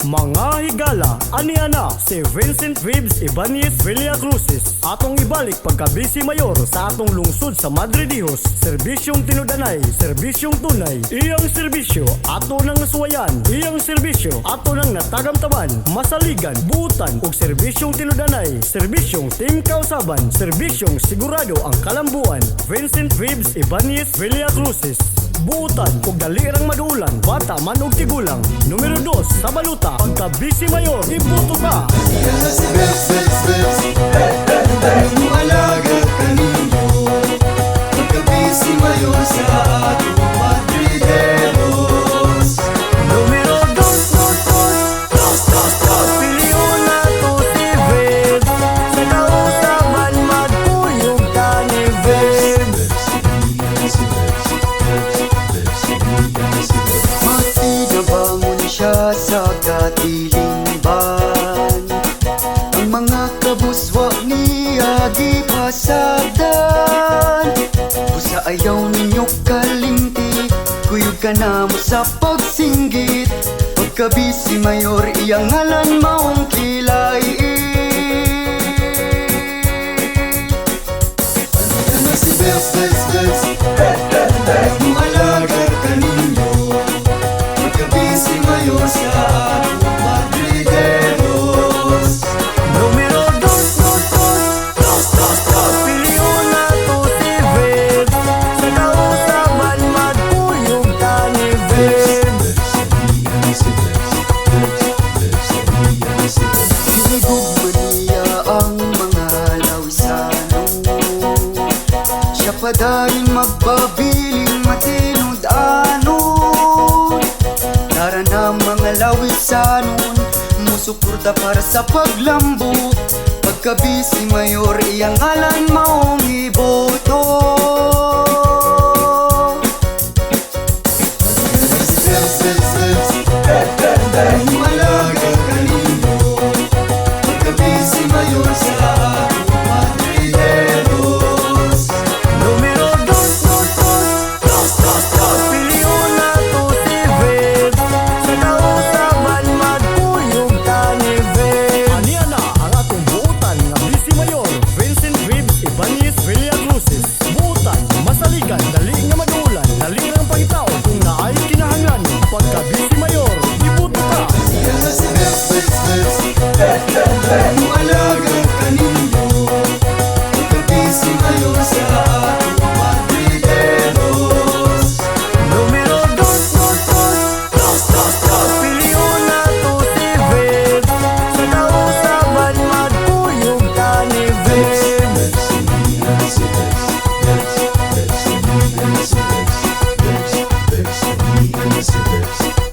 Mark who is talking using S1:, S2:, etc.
S1: Mga higala, ania na si Vincent Vibs Ibanez Villacrusis. Atong ibalik pagka-vice mayor sa atong lungsod sa Madre Dios. Serbisyong tinudanay, serbisyong tunay. Iyang serbisyo, ato nang nasuwayan. Iyang serbisyo, ato nang natagamtaman. Masaligan, buutan, ug serbisyong tinudanay. Serbisyong Team Kausaban, serbisyong sigurado ang kalambuan. Vincent Vibs Ibanez Villacrusis. Buutan ug dali rang maduulan, bata man og tigulang. Numero 2 sa baluta, pagka-vice mayor, iboto ka.
S2: Si Bebs, Bebs, Bebs. Mualagad kaninyo. Pagka-vice mayor sa atong Madrideros.
S1: Numero 2, 2, 2, 2, 2, 2. Pilion nato si Vibs. Sa kausaban magkuyog ta ni Vibs.
S3: Si Bebs, Bebs, Bebs, si Bebs.
S2: Matinabangon siya sa katilingban. Ang mga kabuswa niya gipasagdan. Busa ayaw ninyo kalimti, kuyog ka na mo sa pagsinggit. Pagka-vice mayor, iyang ngalan maong kilay. Si Bebs, Bebs, Bebs. Mualagad kaninyo. Pagka-vice mayor sa atong Madrideros.
S1: Numero 2, 2, 2, 2, 2, 2. Pilion nato si Vibs. Sa kausaban magkuyog ta ni Vibs.
S3: Si Bebs, Bebs, Bebs, si Bebs.
S2: Hinigugma niya ang mga lawisanon. Siya padayon magbabiling matinud-anon. Tara na, mga lawisanon, musuporta para sa paglambo. Pagka-vice mayor, iyang ngalan maong iboto. Si Bebs, Bebs, Bebs. Mualagad kaninyo. Pagka-vice mayor sa atong Madrideros.
S1: Numero 2, 2, 2, 2, 2, 2. Pilion nato si Vibs. Sa kausaban magkuyog ta ni Vibs. Ania na ang atong buutan nga vice mayor, Vincent Vibs Ibanez Villacrusis. Buutan, masaligan, dali nga maduulan, dali rang pangitaon kung naay kinahanglan. Pagka-vice mayor, iboto ta.
S2: Si Bebs, Bebs, Bebs. Mualagad kaninyo. Pagka-vice mayor sa atong Madrideros.
S1: Numero 2, 2, 2, 2, 2, 2. Pilion nato si Vibs. Sa kausaban magkuyog ta ni Vibs.
S3: Si Bebs, Bebs, Bebs, si Bebs, Bebs, Bebs, si Bebs.